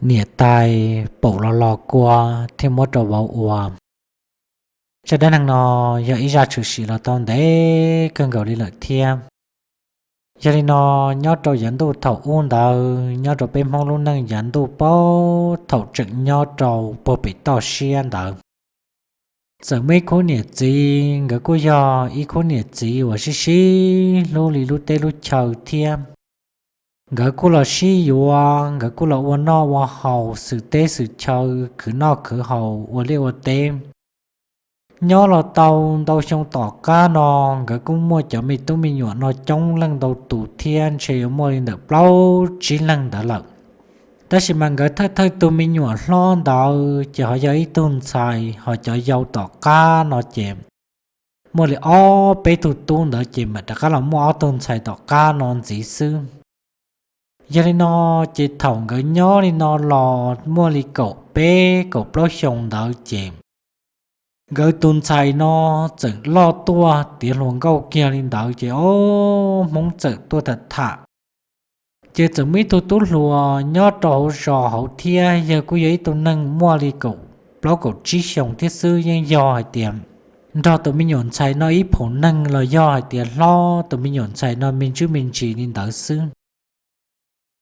Niam tais pom los los kua thiaj muab rau vauv ua. Zaj dab neeg no yog ib zaj tshwm sim los tau ntev kawg nkaus li lawm thiab. Yog li no, nyob rau yav ntuj thaum ub ntawd, nyob rau peb Hmoob lub neej yav ntuj paub thaum tseem nyob rau puag pem toj siab ntawd, txawm muaj ib khub niam txiv, nkawd kuj yog ib khub niam txiv uas sib sib hlub li lub teb lub chaw thiab. Nkawd kuj los sib yuav, nkawd kuj los ua noj ua haus xwm teb xwm chaw, khwv noj khwv haus ua liaj ua teb. Nyob los tau ntau xyoo tom qab no, nkawd kuj muaj cov me tub me nyuam no coob leej ntau tus thiab, ntshe yuav muaj li ntawm plaub tsib leeg ntawd lawm. Tab sis mas nkawd thawj thawj tug me nyuam hlob ntawd ces ho yog ib tug ntxhais, ho cov yau tom qab no ces muaj li ob peb tug tub ntawd ces mam rov qab los muaj ob tug ntxhais tom qab no ntxiv xwb. Yog li no, ces thaum nkawd nyob li no los muaj li kaum peb kaum plaub xyoo ntawd ces nkawd tus ntxhais no txawm loj tuaj tiav hluas nkauj kiag li ntawd ces ob Hmoob txawm tuaj tham tham. Ces txawm muaj ib tug tub hluas nyob rau hauv zos hauv thiab, yawg kuj yog ib tug neeg muaj li kaum plaub kaum tsib xyoo thiab xwb, yeej yog hais tias nrog tus me nyuam ntxhais no ib phaum neeg los yog hais tias hlob tus me nyuam ntxhais no me ntsis me ntsis li ntawd xwb.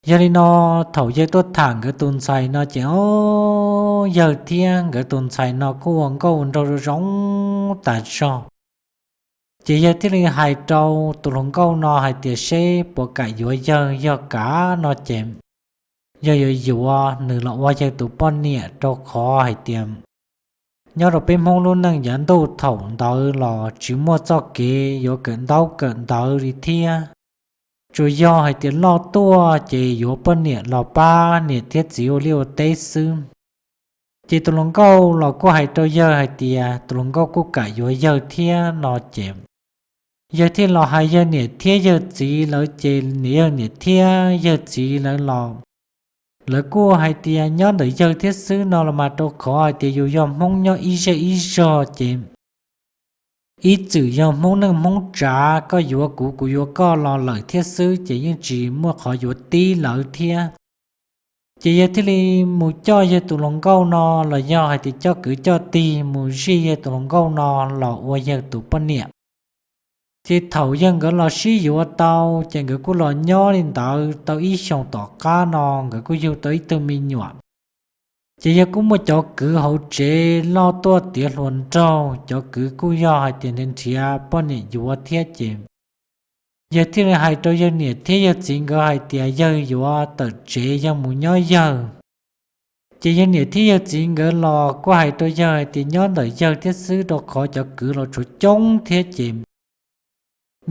Yog li no, thaum yawg tuaj tham nkawd tus ntxhais no ces ob yawg thiab nkawd tus ntxhais no kuj ua nkauj ua nraug zoo tas zog. Ces yawg thiaj li hais rau tus hluas nkauj no hais tias seb puas kam yuav yawg, yog kam no ces yawg yuav yuav nws los ua yawg tus poj niam, rau qhov hais tias nyob rau peb Hmoob lub neej yav ntuj thaum ntawd los tsis muaj txoj kev yuav kawm ntaub kawm ntawv li thiab. Tsuas yog hais tias loj tuaj ces yuav poj niam los pab niam thiab txiv ua liaj ua teb xwb. Ces tus hluas nkauj los kuj hais rau yawg hais tias tus hluas nkauj kuj kam yuav yawg thiab no ces yawg thiaj los hais yawg niam thiab yawg txiv lawv ces yawg niam thiab yawg txiv lawv los lawv kuj hais tias nyob ntawm yawg thiab xwb no los mas, rau qhov hais tias yus yog Hmoob nyob ib zej ib zog ces ib txwm yog Hmoob neej Hmoob tsav, koj yuav kuv kuv yuav koj los lawm thiab xwb ces yeej tsis muaj qhov yuav tib lawv thiab. Ces yawg thiaj li mus coj yawg tus hluas nkauj no los yog hais tias coj kwv coj tij mus zij yawg tus hluas nkauj no los ua yawg tus poj niam. Ces thaum yawg nkawd los sib yuav tau ces nkawd kuj los nyob li ntawd tau ib xyoos tom qab no nkawd kuj yug tau ib tug me nyuam. Ces yawg kuj muaj cov kwv hauv tsev loj tuaj tiav hluas nraug, cov kwv kuj yog hais tias nrhiav poj niam yuav thiab ces yawg thiaj li hais rau yawg niam thiab yawg txiv nkawd hais tias yawg yuav tawm tsev yawg mus nyob yawg. Ces yawg niam thiab yawg txiv nkawd los kuj hais rau yawg hais tias nyob ntawm yawg thiab xwb, rau qhov cov kwv los tshuav coob thiab ces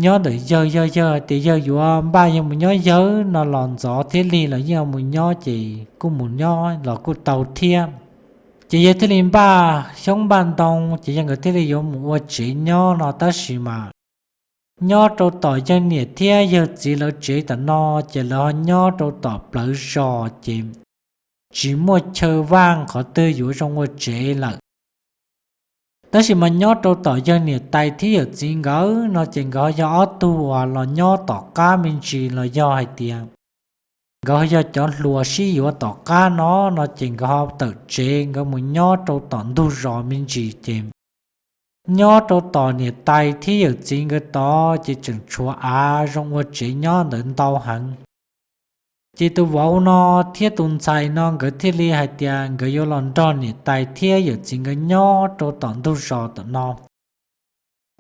nyob ntawm yawg, yog yawg hais tias yawg yuav npaj yawg mus nyob yawg no los ntxov thiab lig los yeej mus nyob ces kuj mus nyob los kuj tau thiab. Ces yawg thiaj li npaj xyoob npaj ntoo ces yawg nkawd thiaj li yuav mus ua tsev nyob no tab sis mas nyob rau tom yawg niam thiab yawg txiv lawv tsev tom no ces lawv ho nyob rau tom plawv zos ces tsis muaj chaw vaj qhov twg yuav zoo ua tsev lawm. Tab sis mas nyob rau tom yawg niam tais thiab yawm txiv nkawd no ces nkawd ho yog ob tug uas los nyob tom qab me ntsis los yog hais tias nkawd ho yog cov hluas sib yuav tom qab no, no ces nkawd ho tawm tsev nkawd mus nyob rau tom ntug zos me ntsis ces nyob rau tom niam tais thiab yawm txiv nkawd tod ces tseem tshuav av zoo ua tsev nyob ntawd ntau heev. Ces tus vauv no thiab tus ntxhais no nkawd thiaj li hais tias nkawd yuav los nrog niam tais thiab yawm txiv nkawd nyob rau tom ntug zos tom no.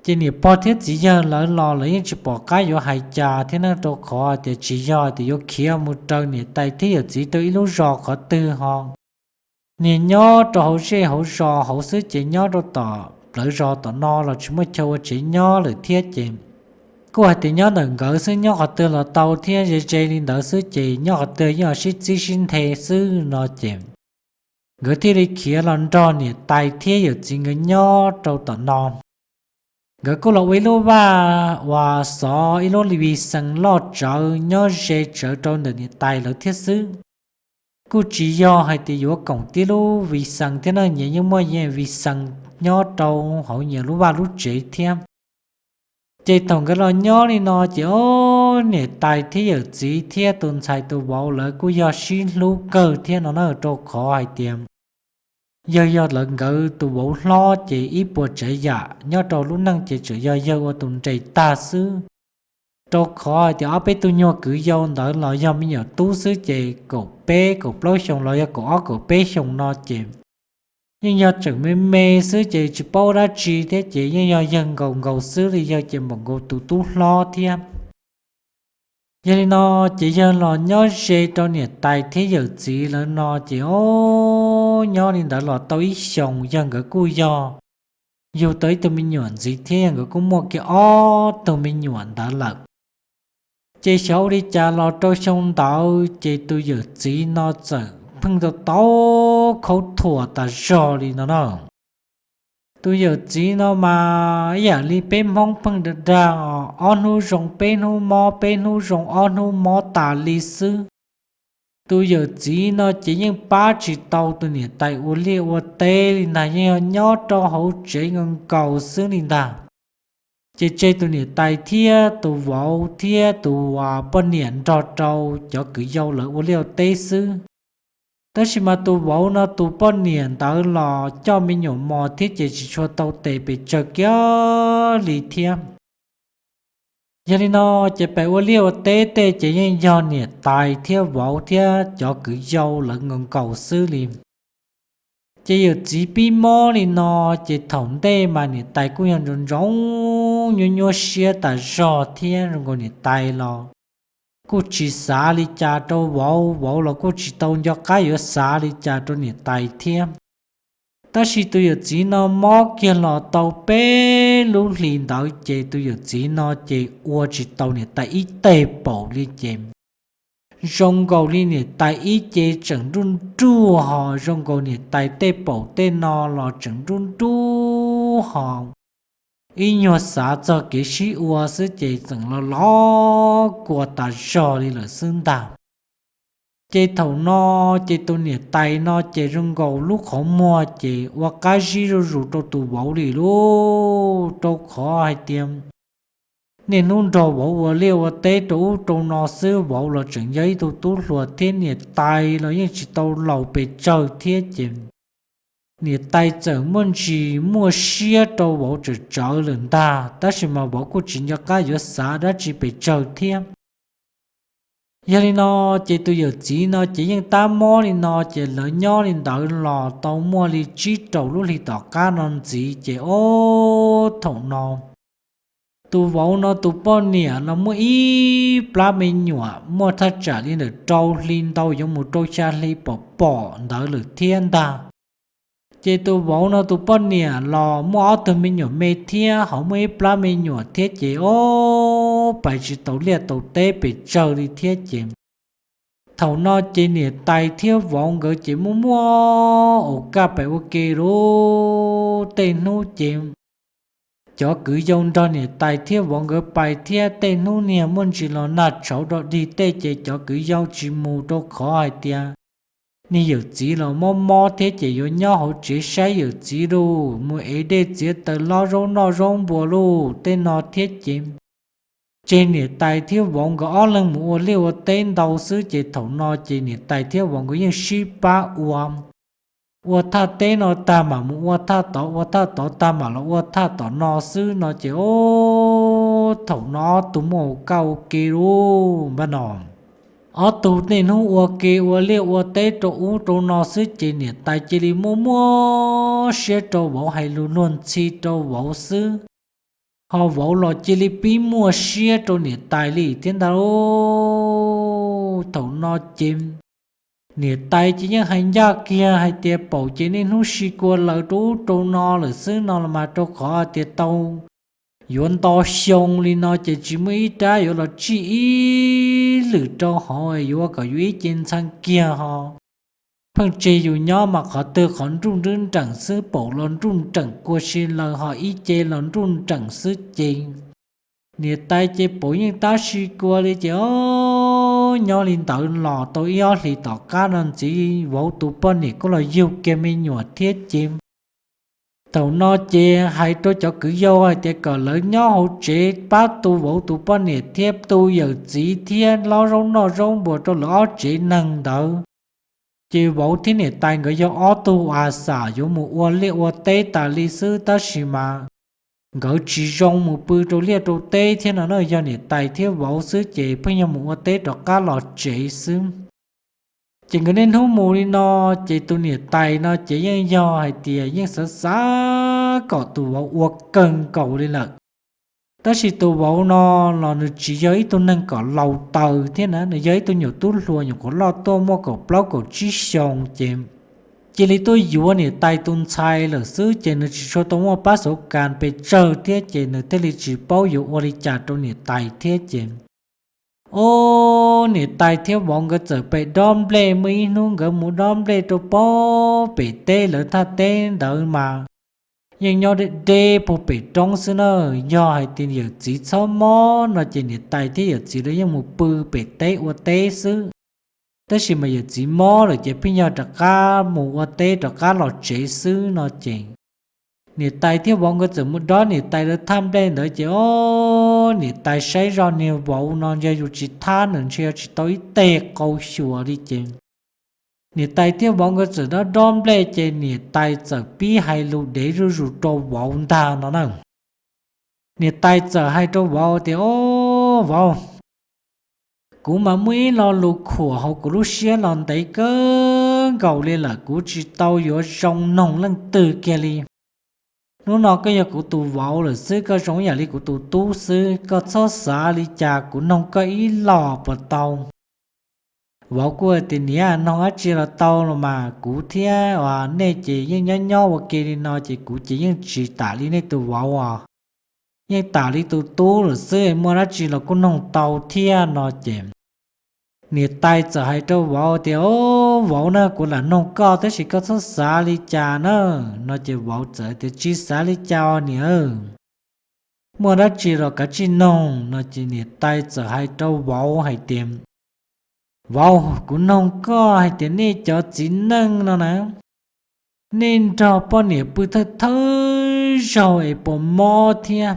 Ces niam pog thiab txiv yawg lawv los lawv yeej tsis pom qab yuav hais cas thiab ne, rau qhov tias tsis yog tias yuav khiav mus raws niam tais thiab yawm txiv rau ib lub zos qhov twg ho. Niag nyob rau hauv zej hauv zos hauv xwb ces nyob rau tom plawv zos tom no los tsis muaj chaw ua tsev nyob lawm thiab ces kuj hais tias nyob ntawm nkawd xwb nyob qhov twg los tau thiab, ze ze li ntawd xwb ces nyob qhov twg yeej sib txib sib nthe xwb no ces nkawd thiaj li khiav los nrog niam tais thiab yawm txiv nkawd nyob rau tom no. Nkawd kuj los ua ib lub vaj uas xov ib lub vis xees loj tsawv nyob ze tsawv rau ntawm niam tais lawv thiab xwb. Kuj tsis yog hais tias yuav koom tib lub vis xees thiab no, nyias yeej muaj vis xees nyob rau hauv nyias lub vaj lub tsev thiab. Ces thaum nkawd los nyob li no ces o niam tais thiab yawm txiv thiab tus ntxhais tus vauv lawv kuj yog sib hlub kawg thiab no na, rau qhov hais tias yog yog lawv nkawd tus vauv hlob ces ib puas tsav yam nyob rau lub neej ces tseem yog yawg ua tus nres tag xwb. Rau qhov hais tias ob peb tug nyuag kwv yau ntawd los yog me nyuam tub xwb ces kaum peb kaum plaub xyoos los yog kaum ob kaum peb xyoos no ces yeej yog tseem me me xwb ces tsis paub dab tsi thiab ces yeej yog yawg nkaus nkaus xwb li, yawg ces npaum nkaus tus tub hlob thiab. Yog li no ces yawg los nyob ze rau niam tais thiab yawm txiv lawv no ces o, nyob li ntawd los tau ib xyoos yawg nkawd kuj yog yug tau ib tug me nyuam ntxiv thiab yawg nkawd kuj muaj kiag ob tug me nyuam ntawd lawm. Ces xyov ua li cas los rau xyoo ntawd ces tus yawm txiv no txawm pheej tau tau khaub thuas tas zog li no na. Tus yawm txiv no mas ib yam li peb Hmoob pheej dag dag, ob hnub zoo peb hnub mob, peb hnub zoo ob hnub mob tas li xwb. Tus yawm txiv no ces yeej pab tsis tau tus niam tais ua liaj ua teb li ntag, yeej yog nyob rau hauv tsev nkaus nkaus xwb li ntag. Ces tseg tus niam tais thiab tus vauv thiab tus poj niam nrog rau cov kwv yau lawv ua liaj ua teb xwb. Tab sis mas tus vauv no tus poj niam ntawd los coj me nyuam mos thiab ces tsis tshua tau tes pes tsawg kiag li thiab. Yog li no ces pem ua liaj ua teb tej ces yeej yog niam tais thiab vauv thiab cov kwv yau lawv nkaus nkaus xwb li. Ces yawm txiv pib mob li no, ces thaum ntej mas niam tais kuj yog ntsoov ntsoov nyuaj nyuaj siab tas zog thiab zoo nkaus niam tais los kuj tsis xav li cas rau vauv, vauv los kuj tsis tau nco qab yuav xav li cas rau niam tais thiab. Tab sis tus yawm txiv no mob kiag los tau peb lub hlis ntawd ces tus yawm txiv no ces ua tsis tau niam tais ib teg paum li ces zoo nkaus li niam tais ib ce tseem nruj nruj ho, zoo nkaus niam tais tej paum tej no los tseem nruj nruj ho. Ib nyuag xav txog kev sib ua xwb ces txawm los los kua tas zog li lawm xwb ntag. Ces thaum no ces tus niam tais no ces zoo nkaus lub qhov muag ces ua qab zib zuj zus rau tus vauv li lauj, rau qhov hais tias niaj hnub nrog vauv ua liaj ua teb rau ub rau no xwb, vauv los tseem yog ib tug tub hluas thiab niam tais los yeej tsis tau laus pes tsawg thiab ces niam tais txawm muaj ntsis muaj siab rau vauv tsawm tsawv lawm ntag, tab sis mas vauv kuj tsis nco qab yuav xav dab tsi pes tsawg thiab. Yog li no ces tus yawm txiv no ces yeej tab mob li no ces lawv nyob li ntawd los tau muaj li tsib rau lub hlis tom qab no ntxiv ces ob thaum no tus vauv no tus poj niam los muaj ib plab me nyuam muaj thaj tsam li ntawm rau hli ntau yuav mus rau xya hli pom pom ntawd lawm thiab ntag. Ces tus vauv no tus poj niam los muaj ob tug me nyuam me thiab ho muaj ib plab me nyuam thiab ces ob pais tsis tau liaj tau teb pes tsawg li thiab ces thaum no ces niam tais thiab vauv nkawd ces muaj muaj ua kaj pais ua ke lauj. Tej hnub ces cov kwv yau nrog niam tais thiab vauv nkawd pais thiab tej hnub niag muaj ntsis los nag tshauv rau dig tej ces cov kwv yau tsis mus rau qhov hais tias niag yawm txiv los mob mob thiab ces yuav nyob hauv tsev saib yawm txiv lauj, mus ev dej txiav taws hlob zaub noj zaub npua lauj tej no thiab ces tseg niam tais thiab vauv nkawd ob leeg mus ua liaj ua teb ntau xwb ces thaum no ces niam tais thiab vauv nkawd yeej sib pab ua, ua thaj teb no tag mam mus ua thaj tod, ua thaj tod tag mam los ua thaj tom no xwb no ces ob thaum no ob tug muaj ua kaj ua ke lauj npaj no. Ob tug tej hnub ua ke ua liaj ua teb rau ub rau no xwb ces niam tais cia li muaj muaj siab rau vauv hais lus luag ntxhi rau vauv xwb, ho vauv los cia li pib muaj siab rau niam tais li thiab ntag. Thaum no ces niam tais ces yeej hais ncaj kiag hais tias paum ces niaj hnub si kua laws rau ub rau no lawm xwb no los mas rau qhov tias tau yuav nto xyoo li no ces tsis muaj ib rab yuav los tsij ib lwm rau hauv yuav kom yus ib ce ntxhee kiag ho pheej tseg yus nyob mas qhov twg qhov nruj nreem xwb, paum los nruj nreem kua si laws ho ib ce los nruj nreem xwb ces niam tais ces paum yeej tab si kua li ces ob nyob li ntawd los tau ib ob hlis tom qab no ntxiv vauv tus poj niam kuj los yug kiag me nyuam thiab ces Thaum no ces hais rau cov kwv yau hais tias kom lawv nyob hauv tsev pab tu vauv tus poj niam thiab tu yawm txiv thiab hlob zaub noj zaub npuas rau lawv ob tsev neeg ntawd. Ces vauv thiab niam tais nkawd yog ob tug a xam yuav mus ua liaj ua teb tas li xwb, tab sis mas nkawd tsis zoo mus pw rau liaj rau teb thiab no na, yog niam tais thiab vauv xwb ces pheej yog mus ua teb rov qab los tsev xwb. Ces nkawd niaj hnub mus li no, ces tus niam tais no ces yeej yog hais tias yeej xav xav kom tus vauv ua kawg nkaus li lawm. Tab sis tus vauv no los nws tsis yog ib tug neeg kom laus taws thiab na, nws yog ib tug nyuam tub hluas nyuam qhuav loj tuaj muaj kaum plaub kaum tsib xyoos ces cia li tuaj yuav niam tais tus ntxhais lawm xwb, ces nws tsis tshua tau muaj pab xauv kas pes tsawg thiab, ces nws thiaj li tsis paub yuav ua li cas rau niam tais thiab ces, o, niam tais thiab vauv nkawd txawm pem dob nplej. Muaj ib hnub nkawd mus dob nplej rau pem teb lawv thaj teb ntawd mas yeej nyob deb deb puag pem roob xwb na. Yog hais tias yawm txiv txhob mob no ces niam tais thiab yawm txiv lawv yeej mus pw pem teb ua teb xwb. Tab sis mas yawm txiv mob lawm ces pheej yog rov qab mus ua teb rov qab los tsev xwb no ces niam tais thiab vauv nkawd txawm mus dob niam tais lawv thaj nplej ntawd ces, o, niam tais saib zoj niag vauv no yog yus tsis thab nws ntshe yuav tsis tau ib teg qau xyuas li ces niam tais thiab vauv nkawd txawm dob dob nplej ces niam tais txawm pib hais lus dev zuj zus rau vauv ntag no na. Niam tais txawm hais rau vauv tias, o, vauv, kuv mas muaj ib lo lus khuam hauv kuv lub siab los ntev kawg nkaus li lawm, kuv tsis tau yuav zoo noog leej twg kiag li. Hnub no koj yog kuv tus vauv lawm xwb, koj zoo ib yam li kuv tus tub xwb, koj txhob xav li cas, kuv noog koj ib los puas tau? Vauv kuj tias, niam, noog dab tsi los tau los mas, kuv thiab nej ces yeej nyob nyob ua ke li no ces kuv ces yeej tsis tam li nej tus vauv os, yeej tam li tus tub lawm xwb, muaj dab tsi los kuj noog tau thiab no ces niam tais txawm hais rau vauv tias, o, vauv na, kuv lam noog koj tab sis koj txhob xav li cas na no ces vauv txawm tias, tsis xav li cas os niam, muaj dab tsi los kav tsij noog no ces niam tais txawm hais rau vauv hais tias, vauv, kuv noog koj hais tias nej cov txiv neej no na, nej nrog poj niam pw thawj thawj zaug es puas mob thiab?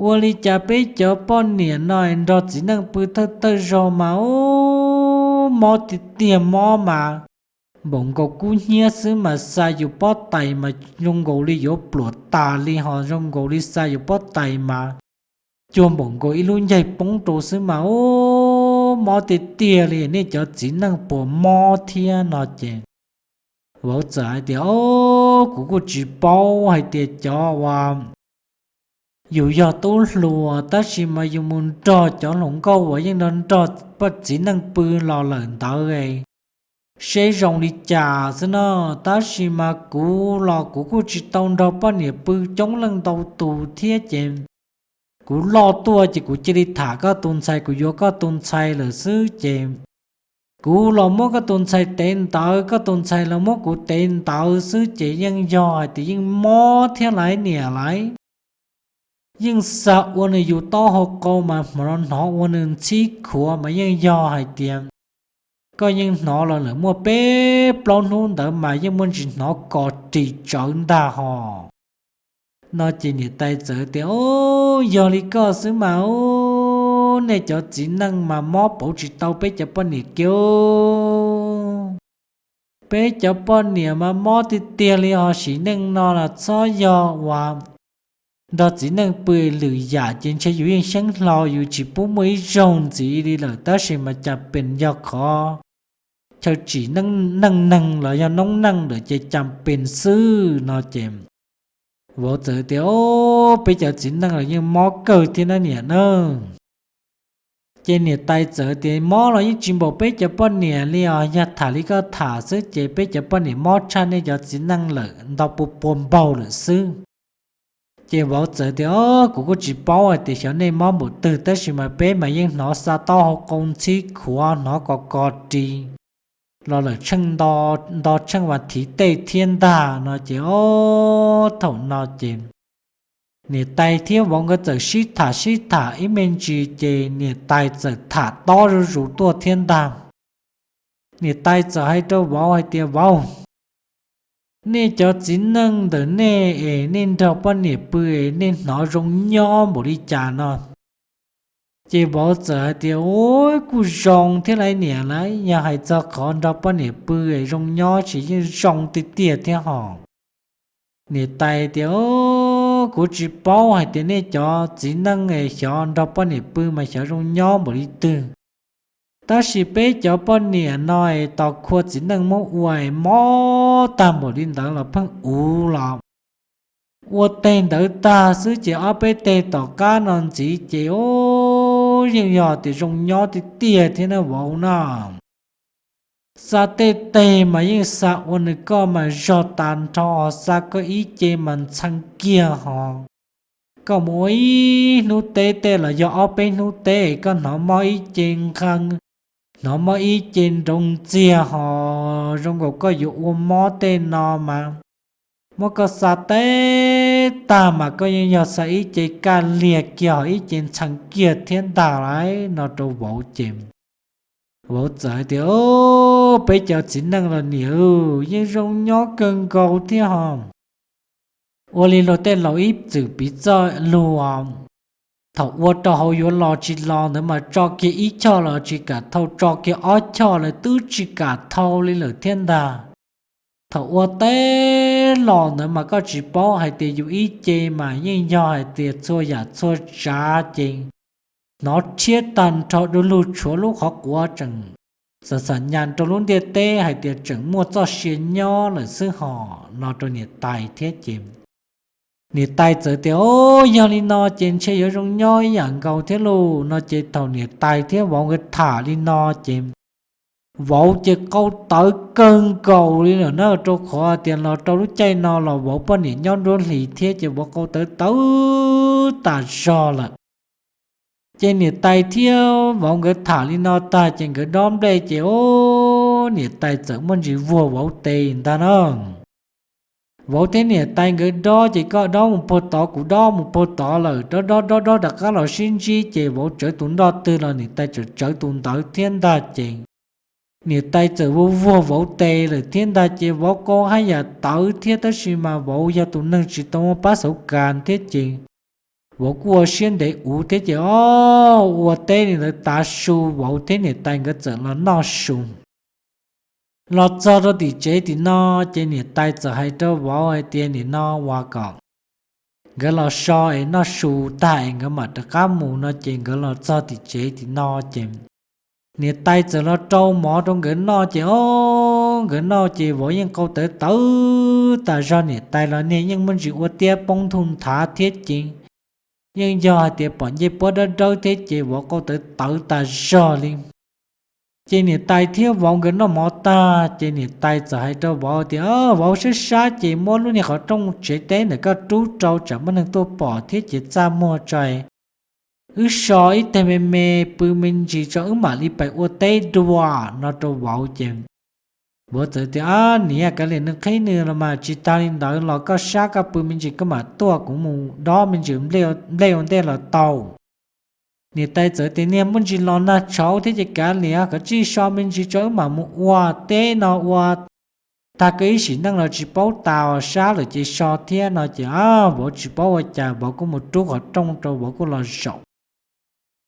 Ua li cas peb cov poj niam no nrog txiv neej pw thawj thawj zaug mas, o, mob tiag tiag, mob mas npaum nkaus kub hnyiab xwb mas xa yus pob tais mas zoo nkaus li yuav pluam tas li, ho zoo nkaus li xa yus pob tais mas cuag npaum nkaus ib lub ncaig poob rau xwb mas, o, mob tiag tiag li, nej cov txiv neej puas mob thiab no ces vauv txawm hais tias, o, kuv kuj tsis paub hais tias cov uas yus yog tub hluas tab sis mas yus mus nrog cov hluas nkauj uas yeej nrog nrog txiv neej pw los lawm ntawd seb zoo li cas xwb no. Tab sis mas kuv los kuv kuj tsis tau nrog poj niam pw coob leej ntau tus thiab ces kuv loj tuaj ces kuv cia li tham koj tus ntxhais, kuv yuav koj tus ntxhais lawm xwb ces kuv los muab koj tus ntxhais tev ntawd, koj tus ntxhais los muab kuv tev ntawd xwb ces yeej yog hais tias yeej mob thiab laiv niam laiv. Yeej xa ua nws yus taub hau qau mas hnov hnov ua nws ntxhib khuav mas yeej yog hais tias koj yeej hnov los lawm muaj peb plaub hnub ntawd mas yeej muaj ntsis hnov kos ris tsawv ntag hos no ces niam tais txawm tias, o, yog li koj xwb mas, o, nej cov txiv neej mas mob pauv tsis tau peb cov poj niam kiag. Peb cov poj niam mas mob tiag tiag li, ho sim neej no los txhob yog uas nrog txiv neej pw lwm yam ces ntshe yus yeej xyeeb hlo yus tsis pub muaj ib zaug ntxiv li lawm, tab sis mas cas pes yog qhov chaw tsim neej neeg los yog noob neej lawm ces cas pes xwb no ces vauv txawm tias, o, peb cov txiv neej los yeej mob kawg thiab na niam na. Ces niam tais txawm tias, mob los yeej tsis npaum peb cov poj niam li os, yog tham li koj tham xwb ces peb cov poj niam mob tshaj nej cov txiv neej lawm ntau pua pua npaug lawm xwb. Ces vauv txawm tias, o, kuv kuj tsis paub hais tias xyov nej mob npaum twg tab sis mas peb mas yeej hnov xa taub hau qau ntxhib khuav, hnov kos kos ris los lawm tsheej nto tsheej vas thiv tej thiab ntag no ces, o, thaum no ces niam tais thiab vauv nkawd txawm sib tham sib tham ib me ntsis ces niam tais txawm tham tob zuj zus tuaj thiab ntag. Niam tais txawm hais rau vauv hais tias, vauv, nej cov txiv neej ntawm nej es nej nrog poj niam pw es nej hnov zoo nyob npaum li cas no. Ces vauv txawm hais tias, Ub, kuj zoo thiab lauj niam lauj, yog hais txog qhov nrog poj niam pw es zoo nyob ces yeej zoo tiag tiag thiab hos. Niam tais tias, Kuv tsis paub hais tias nej cov txiv neej es xyov nrog poj niam pw mas xyov zoo nyob npaum li twg. Tab sis peb cov poj niam no es tos khua txiv neej muab ua es mob tag npaum li ntawd los pheej uv los ua teg ntawd tag xwb ces ob peb teg tom qab no ntxiv ces, ub, yeej yog tias zoo nyob tiag tiag thiab na vauv na. Xa tej teg mas yeej xa ua nws koj mas zog tas nrho, xa koj ib ce mas ntxhee kiag hos. Koj mus ua ib hnub teb tej los yog ob peb hnub teb koj hnov mob ib ce nqhee, hnov mob ib ce nroo ntxiag hos zoo nkaus koj yuav ua mob tej no mas muab koj xa teb tag mas koj yeej yog xa ib ce kaj liag kiag hos ib ce ntxhee kiag thiab ntag lauj no rau vauv ces vauv txawm hais tias, Peb cov txiv neej los niam, yeej zoo nyob kawg nkaus thiab hos. Ua li luag tej laus ib txwm piv txoj lus, thaum ua rau hauv yuav los tsis los ntawd mas tso kiag ib choj los tsis kam thau, tso kiag ob choj los twb tsis kam thau li lawm thiab ntag. Thaum ua teb los ntawd mas koj tsis paub hais tias yus ib ce mas yeej yog hais tias txhua yam txhua tsav ces hnov rhiab tag nrho du lug, tshuav lub qhov quav tseem xam xam nyas rau lub ntiaj teb hais tias tseem muaj txoj sia nyob lawm xwb hos no rau niam tais thiab ces niam tais txawm tias, Au, yog li no ces ntshe yuav zoo nyob ib yam nkaus thiab lauj no ces thaum niam tais thiab vauv nkawd tham li no ces vauv ces qau tawv kawg nkaus li lawm na, rau qhov tias los rau lub caij no los vauv poj niam nyob nruab hlis thiab ces vauv qau tawv tawv tas zog lawm. Ces niam tais thiab vauv nkawd tham li no tag ces nkawd dob nplej ces, o, niam tais txawm muaj ntsis vuag vauv tes ntag na. Vauv thiab niam tais nkawd dob ces koj dob mus puag tod, kuv dob mus puag tod lawm, dob dob dob dob rov qab los sib ntsib ces vauv tsawv tus nroj twg los niam tais tsawv tsawv tus ntawd thiab ntag ces niam tais txawm vuag vuag vauv tes lawm thiab ntag ces vauv qau haj yam tawv thiab tab sis mas vauv yog tus neeg tsis tau muaj pab xauv kas thiab ces vauv kuj ua siab ntev uv thiab ces, o, ua teb li ntawd tav su vauv thiab niam tais nkawd txawm los noj su. Los txog rau tim tsev tim no ces niam tais txawm hais rau vauv hais tias nim no uas kom nkawd los so es noj su tag es nkawd mam rov qab mus no ces nkawd los txog tim tsev tim no ces niam tais txawm los rau mov rau nkawd noj ces, o, nkawd noj ces vauv yeej qau tawv tawv tas zog, niam tais los niag yeej muaj ntsis ua tiab poob ntug nthav thiab ces yeej yog hais tias pom ncej puab dawb dawb thiab ces vauv qau tawv tawv tas zog li. Ces niam tais thiab vauv nkawd noj mov tag ces niam tais txawm hais rau vauv tias, Vauv, sab sab ces muab lub niag qhov rooj tsev teb ntawm koj rub rau tsam muaj neeg tuaj pom thiab ces txaj muag tso, wb so ib teg me me pw me ntsis tso wb mam li pais ua teb dua no rau vauv ces vauv txawm tias, Niam, kav liam nws qhib nws los mas, tsis tas li ntawd los koj sab koj pw me ntsis koj mam tuaj, kuv mus dob me ntsis nplej ua ntej los tau. Niam tais txawm tias, Niag muaj ntsis los nag tshauv thiab ces kav liam, koj tsij so me ntsis tso wb mam mus ua teb no ua tag koj ib sim neej los tsis paub tas, sab lawm ces so thiab no ces vauv tsis paub ua cas vauv kuj mus rub qhov rooj rau vauv kuj los zaum.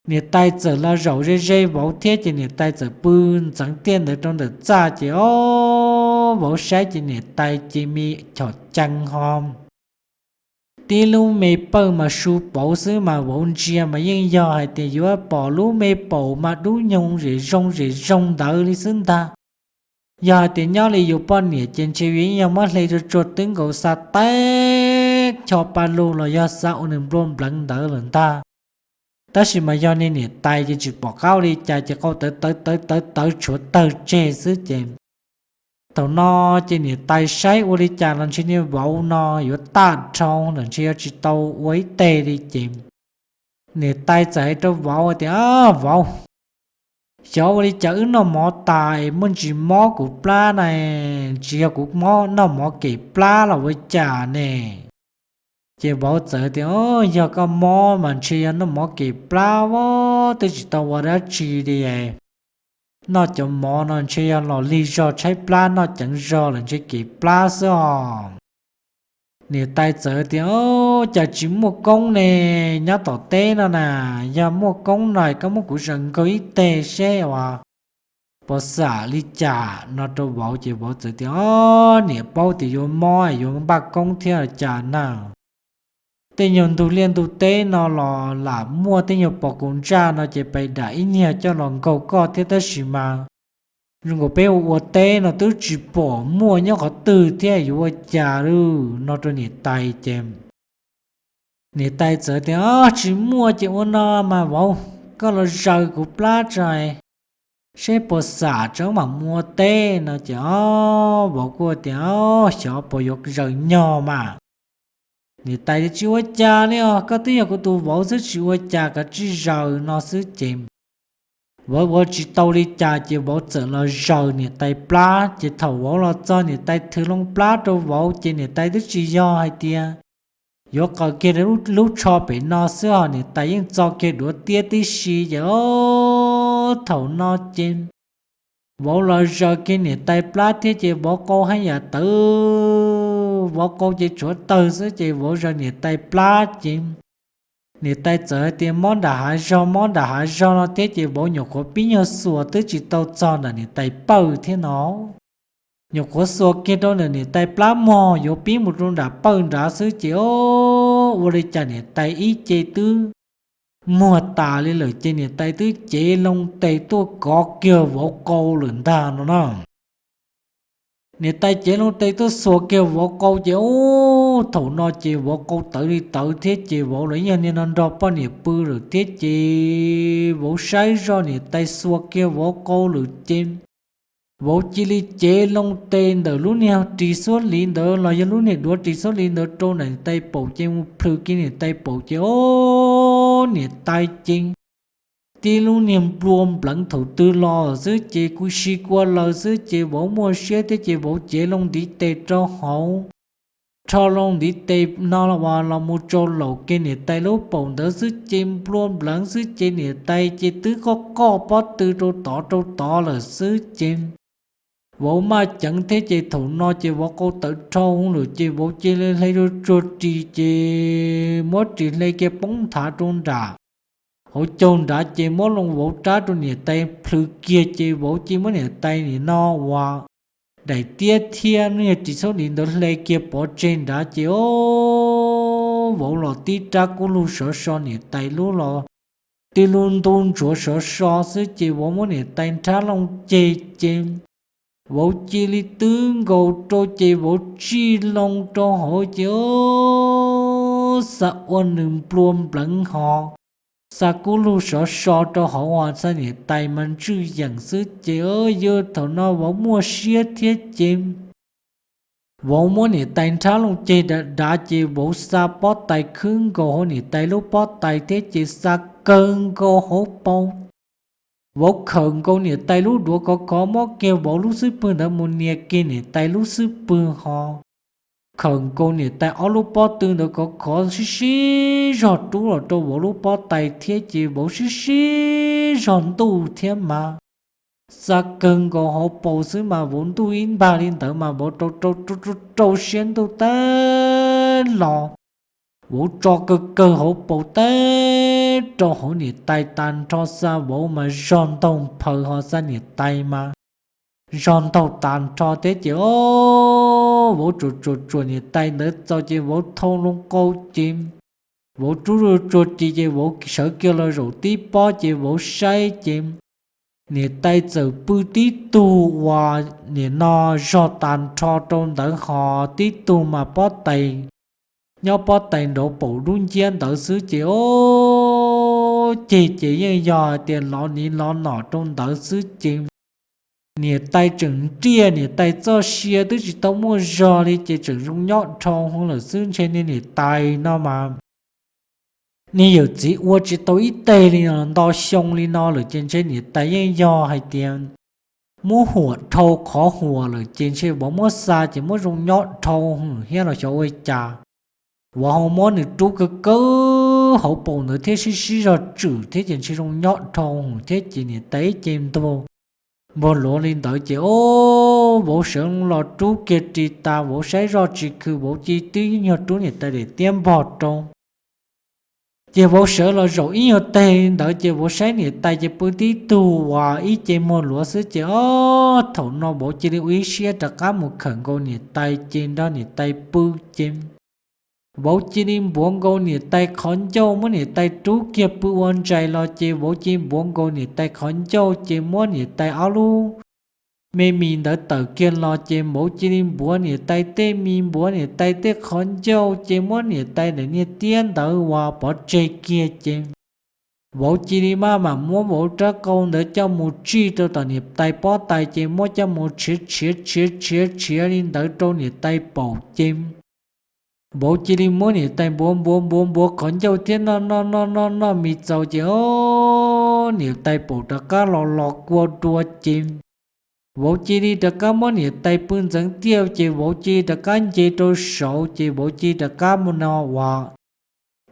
Niam tais txawm los zaum ze ze vauv thiab ces niam tais txawm pw ntxeev tiaj ntawd rau ntawm txaj ces, o, vauv saib ces niam tais ces me chom cees ho tib lub me pawj mas su pauv xwb mas vauv ntsia mas yeej yog hais tias yuav pom lub me paum mas dub nyoog zem zoo zem zoo ntawd li xwb ntag. Yog hais tias nyob li yus poj niam ces ntshe yeej yog muab hle tsuag tsuag twb nkaus xa teb cho pa lug los yog xa ua nws nplua npleev ntawd lawm ntag. Tab sis mas yog niag niam tais ces tsis pom qab ua li cas ces qau tawv tawv tawv tawv tawv tshuav tawg tseg xwb ces thaum no ces niam tais saib ua li cas los ntshe niag vauv no yuav tag dhau lawm, ntshe yuav tsis tau ua ib teg li ces niam tais txawm hais rau vauv tias, Vauv, xyov ua li cas wb noj mov tas es muaj ntsis mob kuv plab na, tsis yog kuv mob noj mov kem plab los ua cas ne? Ces vauv txawm tias, Yog koj mob mas ntshe yog noj mov kem plab, vauv twb tsis tau ua dab tsi li. noj cov mov no ntshe yog los lig zog tshaib plab noj ceev zog lawm ntshe kev plab xwb os. Niam tais txawm tias, Cas tsis muaj koob ne, nyob tom teb no na, yog muaj koob no koj muab kuv zaws nkaug ib teg seb uas puas xam li cas no rau vauv. Ces vauv txawm tias, Ob, niam paub tias yuav mob yuav npaj koob thiab cas na. Tej nyuag ntug liaj ntug teb no los lam muaj tej nyuag pos kaus ntsaj no ces pes dam ib nyuag coj los nkaug koj thiab tab sis mas zoo nkaus peb ua ua teb no twb tsis pom muaj nyob qhov twg thiab yuav ua cas lauj no rau niam tais ces niam tais txawm tias, Tsis muaj ces ua no mas vauv, koj los zaws kuv plab tso seb puas xam tso mam mus ua teb no ces ob, vauv kuj tias, Xyov puas yuav zaws nyog mas. Niam tais tias, Tsis ua cas li os, koj twb yog kuv tus vauv xwb tsis ua cas, koj cia li zaws no xwb ces vauv ua tsis tau li cas ces vauv txawm los zaws niam tais plab ces thaum vauv los txog niam tais thws loo plab rau vauv ces niam tais twb tsis yog hais tias yuav qaws kiag lub tsho pem no xwb ho niam tais yeej txo kiag duav tiab tib si ces ob, thaum no ces vauv los zaws kiag niam tais plab thiab ces vauv qau haj yam tawv, vauv qau ces tshuav tawg xwb ces vauv zaws niam tais plab ces niam tais txawm hais tias, Mob nram hav zog, mob nram hav zog no thiab ces vauv nyuam qhuav pib nyuag xuas twb tsis tau txog nram niam tais pawg thiab no. Nyuam qhuav xuas kiag rau ntawm niam tais plab mog yuav pib mus rau nram pawg nrad xwb ces ob, ua li cas niam tais ib ce twb muag tas li lawm ces niam tais twb cev loo tes tuaj kov kiag vauv qau lawm ntag no na. Niam tais cev loo tes tuaj xuas kiag vauv qau ces ob, thaum no ces vauv qau tawv li tawv thiab ces vauv los yog niag no nrog poj niam pw lawm thiab ces vauv saib zoj niam tais xuas kiag vauv qau lawm ces vauv cia li cev loo tes ntawm lub niag ris xuab liv ntawd los yog lub niag duav ris xuab liv ntawd rau niam tais paum ces mus plhws kiag niam tais paum ces ob, niam tais ces tib lub niag nplua npleev thaum twg los xwb ces kuj si kua laws xwb ces vauv muaj siab thiab ces vauv cev loo ntiv tes rau hauv, rho loo ntiv tes no los mus rau laum kiag niam tais lub paum ntawd xwb ces nplua npleev xwb ces niam tais ces twb qoj qoj pob tw rau tod rau tod lawm xwb ces vauv maj ceev thiab ces thaum no ces vauv qau tawv rhau lawm ces vauv cia li hle tsuag ris ces muab ris hle kiag poob nthav rau nram hauv caug nrad ces muab loo vauv rab rau niam tais plhws kiag ces vauv cia muab niam tais nim no uas daim tiab thiab niag ris xuab liv ntawd hle kiag pov tseg nrad ces ob, vauv los tib rab kub lug sov so niam tais lub los tib lub ntub ntsuav sov so xwb ces vauv muab niam tais nrhab loo ceg ces vauv cia li twb nkaus rau ces vauv tsij loo rau hauv ces ob, xa ua nws nplua npleev ho xa kub lug sov so rau hauv ho xa niam tais mas ntswj yeem xwb ces yog thaum no vauv muaj siab thiab ces vauv muab niam tais nrhab loo ceg dav dav ces vauv xa pob tais khwb nkaus hauv niam tais lub pob tais thiab ces xa kawg nkaus hauv paus. Vauv khawm nkaus niam tais lub duav khov khov muab kiag vauv lub xub pwg ntawd mus nias kiag niam tais lub xub pwg ho khawm nkaus niam tais ob lub pob tw ntawd khov khov sib sib zog rub los rau vauv lub pob tais thiab ces vauv sib sib zog ntuj thiab mas xa kawg nkaus hauv paus xwb mas vauv ntuj ib npag li ntawd mas vauv rau rau rau rau siab ntuj tag los vauv tso kawg kawg hauv paus tag rau hauv niam tais tag nrho xa vauv mas zog ntaug phaws ho xa niam tais mas zog ntaug tag nrho thiab ces ob, vauv tsuam tsuam tsuam niam tais ntawd txaus ces vauv thau loo qau ces vauv rub tsuag ris ces vauv sawv kiag los zaum tib pob ces vauv saib ces niam tais txawm pw tib tug uas nim no zog tag nrho rau ntawd ho tib tug mas pob tais nyob pob tais nraud paum dub nciab ntawd xwb ces ob, ceg ces yeej yog hais tias lov niv lov nom rau ntawd xwb ces niam tais tseem nriaj niam tais txoj sia twb tsis tau muaj zog li ces tseem zoo nyob dhau lawm xwb ntshe niag niam tais no mas niag yawm txiv ua tsis tau ib teg li no nto xyoo li no lawm ces ntshe niam tais yeej yog hais tias muab huam dhau qhov huam lawm ces ntshe vauv muab xa ces muab zoo nyob dhau thiab los xyov ua cas vauv ho muab nws rub kawg kawg hauv paus ntawd thiab sib sib zog tswm thiab ces ntshe zoo nyob dhau thiab ces niam tais ib ce ntuag npog luav li ntawd ces ob vauv sawv los rub kiag ris tas, vauv saib zoj tsis khw, vauv cia li twb nyuag rub niam tais daim tiab npog rau. Ces vauv sawv los zaum ib nyuag teg li ntawd ces vauv saib niam tais ces pw tib tug uas ib ce muag luav xwb ces ob thaum no vauv cia li ua ib siab rov qab mus khawm nkaus niam tais ces nrog niam tais pw ces vauv cia li npuav nkaus niam tais qhov ncauj, muab niam tais rub kiag pw ua ntsais los ces vauv cia li npuav nkaus niam tais qhov ncauj ces muab niam tais ob lub me mis ntawd tawm kiag los ces vauv cia li npuav niam tais tej mis, npuav niam tais tej qhov ncauj ces muab niam tais daim niag tiab ntawd uas pov tseg kiag ces vauv cia li maj mam muab vauv rab qau ntawd coj mus tsij rau tom niam tais pob tais ces muab coj mus tshiav tshiav tshiav tshiav tshiav li ntawd rau niam tais paum ces vauv cia li muab niam tais npuav npuav npuav npuav qhov ncauj thiab noj noj noj noj noj mis txaus ces ob niam tais paum rov qab los los kua dua ces vauv cia li rov qab muab niam tais pw ntxeev tiaj ces vauv cia li rov qab nce rau saud ces vauv cia li rov qab mus no uas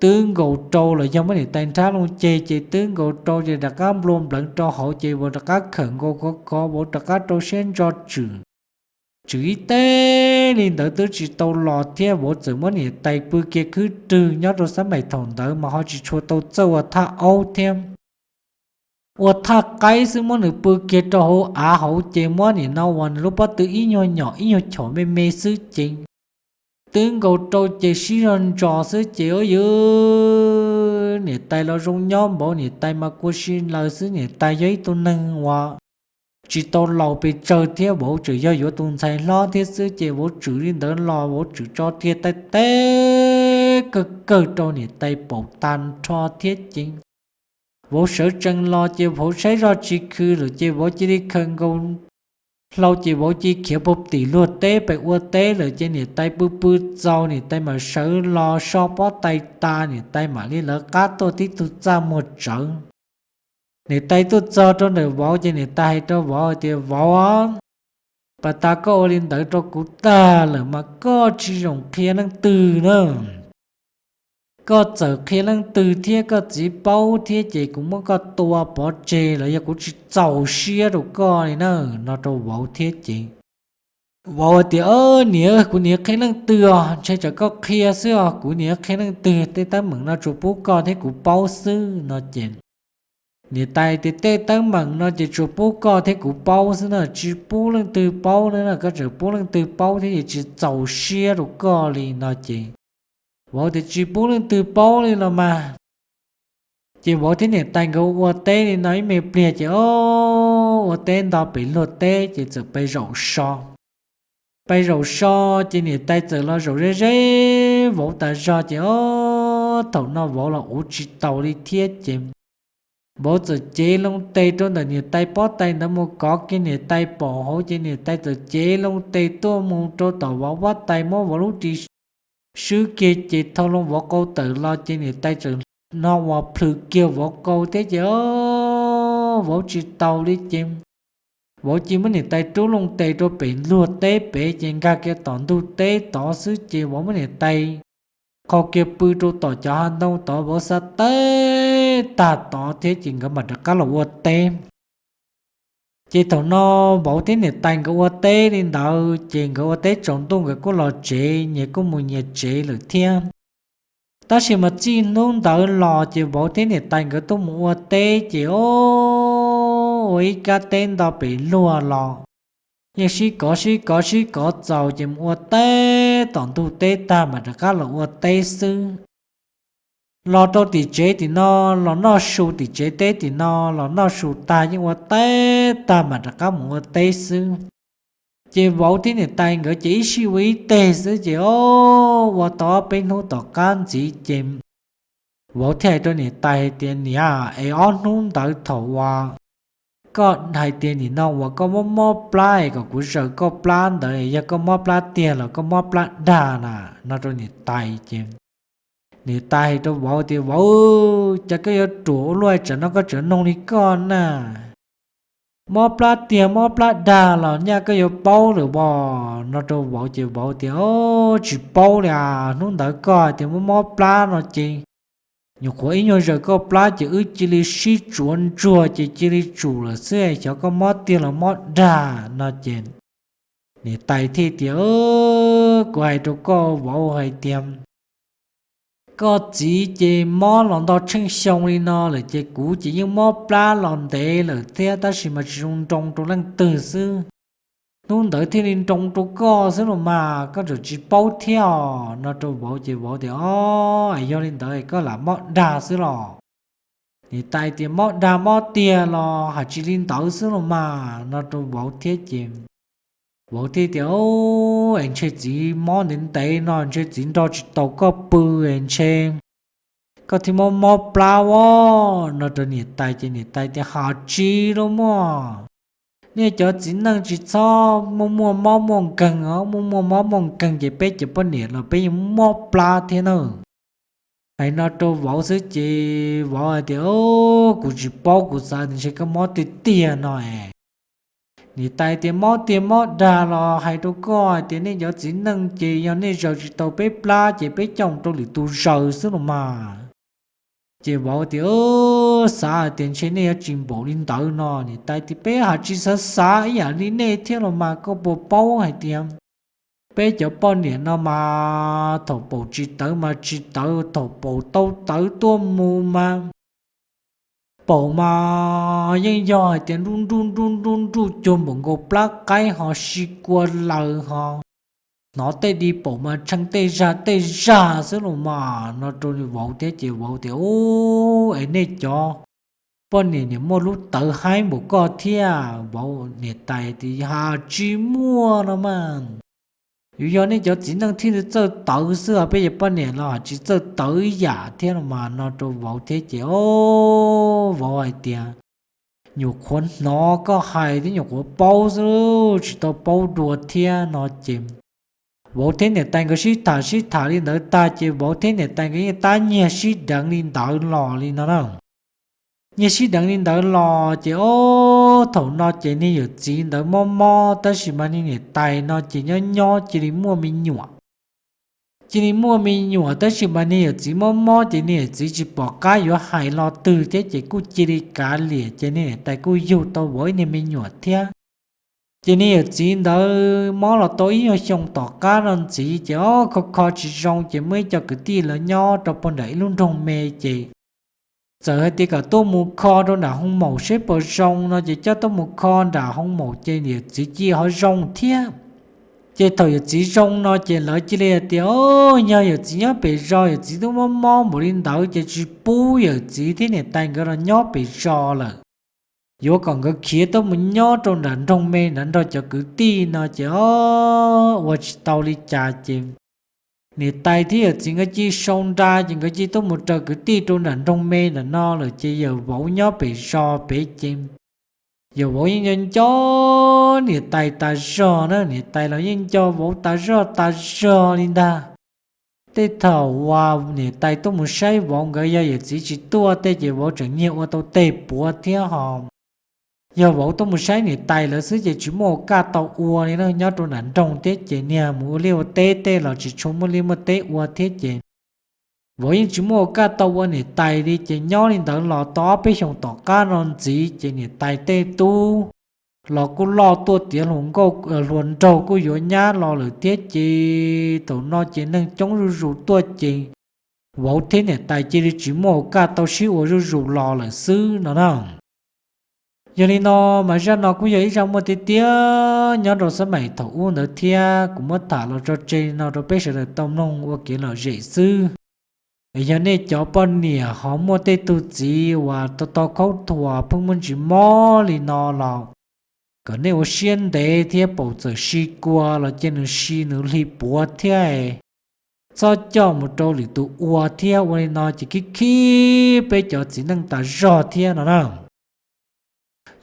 twb nkaus rau los yog muab niam tais nrhab loo ceg ces twb nkaus rau ces rov qab nplua npleev rau hauv ces vauv rov qab khawm nkaus khov khov, vauv rov qab rau siab ntso tswm. Tswm ib teg li ntawd twb tsis tau los thiab vauv txawm muab niam tais pw kiag khwb rwg nyob rau xab mais thaum ntawd mas ho tsis tshua tau txawj ua thaj aub thiab, ua thaj qaib xwb, muab nws pw kiag rau hauv av hauv ces muab nim no uas nws lub pob tw ib nyuag nyom ib nyuag chom me me xwb ces twb nkaus rau ces sib zog ntsos xwb ces ua yws niam tais los zoo nyob npaum, niam tais mas kua si laws xwb, niam tais yog ib tug neeg uas tsis tau laus pes tsawg thiab vauv tseem yog yuav tus ntxhais hlob thiab xwb ces vauv tswm li ntawd los vauv tswm tso tiag tais teb kawg kawg rau niam tais paum tag nrho thiab ces vauv sawv tsees los ces vauv saib zoj tsis khw lawm ces vauv cia li khaws nkaus hlau ces vauv cia li khiav puag tim luag teb pem ua teb lawm ces niam tais pw pw txaus niam tais mam sawv los so pob tais tas niam tais mam li lawv qab tuaj tib tug txaj muag tsawv. Niam tais tuaj txog rau ntawm vauv ces niam tais hais rau vauv tias, Vauv, pas tas koj ua li ntawd rau kuv tag lawm mas koj tsis zoo qhia leej twg na. Koj txawm qhia leej twg thiab koj txiv paub thiab ces kuv muab koj tua pov tseg los yog kuv tsis txaus siab rau koj li na, no rau vauv thiab ces vauv tias, Niam, kuv niam qhia leej twg os, ntshe tsam koj qhia xwb os, kuv niam qhia leej twg, tej teeb meem no tsuas pub koj thiab kuv paub xwb, no ces niam tais tias, Tej teeb meem no ces tsuas pub koj thiab kuv paub xwb na, tsis pub leej twg paub na, koj tseem pub leej twg paub thiab ces tsis txaus siab rau koj li, no ces vauv tias, Tsis pub leej twg paub li los mas. Ces vauv thiab niam tais nkawd ua teb li no ib me pliag ces o, ua teb nto pem luag teb ces txawm pais zaum so. Pais zaum so ces niam tais txawm los zaum ze ze vauv tas zog ces o, thaum no vauv los ua tsis taus li thiab ces vauv txawm cev loo tes rau ntawm niam tais pob tais ntawd mus kov kiag niam tais paum hauv ces niam tais txawm cev loo tes tuaj mus rau tom vauv pob tais muab vauv lub ris swb kiag ces thau loo vauv qau tawm los ces niam tais txawm no uas plhws kiag vauv qau thiab ces o, vauv tsis taus li ces vauv cia muab niam tais rub loo tes rau pem luag teb pem ces nkag kiag tom ntug teb tod xwb ces vauv muab niam tais qhau kiag pw rau tom cov hav ntoo tod, vauv xav teb tag tod thiab ces nkawd mam rov qab los ua teb. Ces thaum no vauv thiab niam tais nkawd ua teb li ntawd ces nkawd ua teb tsaus ntuj nkawd kuj los tsev, nyias kuj mus nyias tsev lawm thiab. Tab sis mas txij hnub ntawd los ces vauv thiab niam tais nkawd tuaj mus ua teb ces o, ua ib kab teb nto pem luag los yeej sib kov sib kov sib kov txaus ces mus ua teb tom ntug teb tag mam rov qab los ua teb xwb. Los rau tim tsev tim no, los noj su tim tsev teb tim no, los noj su tag yeej ua teb tag mam rov qab mus ua teb xwb. Ces vauv thiab niam tais nkawd ces ib sij ua ib teg xwb ces o, ua tau ob peb hnub tom qab ntxiv ces vauv thiaj hais rau niam tais hais tias, Niam, es ob hnub ntawd thaum uas koj hais tias nim no uas koj mob mob plab es kom kuv zaws koj plab ntawd, yog koj mob plab tiag los koj mob plab dag na? No rau niam tais ces niam tais hais rau vauv tias, Vauv, cas koj yuav ruam ua luaj, tsam no koj tseem nug li koj na. Mob plab tiag mob plab dag los nyaj koj yuav paub lawm os, no rau vauv ces vauv tias, Tsis paub li as, hnub ntawd koj hais tias mob mob plab no ces Nyuam qhuav ib nyuag zaws koj plab ces wb cia li sib tsuav ntsuag ces cia li tsum lawm xwb, xyov koj mob tiag los mob dag no ces niam tais thiaj tias, Kuv hais rau koj vauv hais tias koj txiv ces mob los nto tsheej xyoo li no lawm ces kuv ces yeej mob plab los ntev lawm thiab, tab sis mas tsis zoo nroo rau leej twg xwb. Hnub ntawd thiaj li nroo rau koj xwb los mas koj tseem tsis paub thiab os no rau vauv ces vauv tias, Os, yog li ntawd koj lam mob dag xwb los? Niam tais tias, Mob dag mob tiag los hais tsis li ntawd xwb los mas no rau vauv thiab ces vauv thiaj tias, Es ntshe txiv mob ntev ntev no ntshe txiv nrog tsis tau koj pw es ntshe koj thiaj mob mob plab os no rau niam tais ces niam tais tias, Hais tsis li mas, nej cov txiv neej tsis txhob muaj muaj mob muaj nkeeg os, muaj muaj mob muaj nkeeg ces peb cov poj niam los peb yeej mob plab thiab na. Hais no rau vauv xwb ces vauv hais tias, Kuv tsis paub, kuv xav tias ntshe koj mob tiag tiag no es. Niam tais tias, Mob tiag mob dag los hais rau koj hais tias nej cov txiv neej ces yog nej zaws tsis tau peb plab ces peb coj rau lwm tus zaws xwb los mas. Ces vauv tias, Xav hais tias ntshe nej yuav tsis npaum li ntawd no. Niam tais tias, Peb hais tsis xav xav ib yam li nej thiab los mas, koj puas paub hais tias peb cov poj niam no mas thaum paum tsis tawv mas tsis tawv, thaum paum tau tawv tuaj mus mas paum mas yeej yog hais tias nruj nruj nruj nruj nruj cuag npaum nkaus plab qaib ho si kua laws ho hnov tej di paum mas tshee tej zag tej zag xwb los mas no rau vauv thiab ces vauv tias, Ub, es nej cov poj niam niam muaj lub tawv haib npaum koj thiab? Vauv niam tais tias, Hais tsis muaj no mas, yuav yog nej cov txiv neej thiaj li txawj tawv xwb os, peb cov poj niam los hais tsis txawj tawv ib yam thiab los mas no rau vauv thiab ces, o, vauv hais tias, Nyuam qhuav hnov koj hais thiab nyuam qhuav paub xwb, tsis tau paub dua thiab no ces vauv thiab niam tais nkawd sib tham sib tham li ntawd tag ces vauv thiab niam tais nkawd yeej tab nyiag sib deev li ntawd los li no na. Nyiag sib deev li ntawd los ces, o, thaum no ces niag yawm txiv ntawd mob mob tab sis mas niag niam tais no ces nyob nyob cia li muaj me nyuam. Cia li muaj me nyuam tab sis mas niag yawm txiv mob mob ces niag yawm txiv tsis pom qab yuav hais lo twg thiab ces kuj cia li kav liam ces niag niam tais kuj yug tau vauv ib niag me nyuam thiab. Ces niag yawm txiv ntawd mob los tau ib nyuag xyoo tom qab no ntxiv ces, o, kho kho tsis zoo ces muaj ib co kwv tij lawv nyob rau puag nram ib lub nroog me ces txawm hais tias kom tuaj mus kho rau nram hoo maum seb puas zoo no ces coj tuaj mus kho nram hoo maum ces yawm txiv cia ho zoo thiab. Ces thaum yawm txiv zoo no ces lawv cia li hais tias, O, yog yawm txiv nyob pem zos, yawm txiv twb mob mob npaum li ntawd ces tsis pub yawm txiv thiab niam tais nkawd los nyob pem zos lawm. Yuav kom nkawd khiav tuaj mus nyob rau nram nroog me nrad nrog cov kwv tij no ces, o, ua tsis tau li cas ces niam tais thiab yawm txiv nkawd cia li sau nra ces nkawd cia li tuaj mus raws kwv tij rau nram nroog me nram no lawm ces yawm vauv nyob pem zos pem ces yawm vauv yeej nco nco niam tais tas zog na, niam tais los yeej nco vauv tas zog tas zog li ntag. Tej thaum uas niam tais tuaj mus saib vauv nkawd yog yawm txiv tsis tuaj tej ces vauv tseem nyiag ua tau tes puav thiab ho yog vauv tuaj mus saib niam tais lawv xwb ces tsis muaj ua kaj tau ua li na, nyob rau nram nroog thiab ces niag mus ua liaj ua teb tej los tsis tshua muaj liaj muaj teb ua thiab ces vauv yeej tsis muaj ua kaj tau ua niam tais li ces nyob li ntawd los tau ob peb xyoos tom qab no ntxiv ces niam tais tej tub los kuj loj tuaj tiav hluas nkauj hluas nraug kuj yuav nyab los lawm thiab ces thaum no ces neeg coob zuj zus tuaj ces vauv thiab niam tais cia li tsis muaj ua kaj tau sib ua zuj zus los lawm xwb no na. Yog li no mas zaj no kuj yog ib zaj muaj tiag tiag nyob rau xab maim thaum ub ntawd thiab kuv muab tham los tso tseg no rau peb sawv daws tau mloog ua kev lom zem xwb. Yog nej cov poj niam ho muaj tej tug txiv uas tau tau khaub thuas pheej muaj ntsis mob li no los kom nej ua siab ntev thiab paum txawm si kua los cia nws si nws hli puav thiab txhob coj mus rau lwm tus ua thiab ua li no ces khib khib peb cov txiv neej tas zog thiab no na.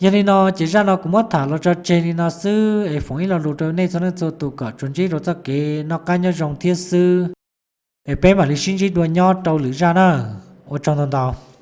Yog li no ces zaj no kuv muab tham los tso tseg li no xwb es foom ib lo lus rau nej txhua leej txhua tus kom tsuas ntsib rau txoj kev noj qab nyob zoo thiab xwb. Es peb mam li sib ntsib dua nyob rau lwm zaj na. Ua tsaug ntau ntau.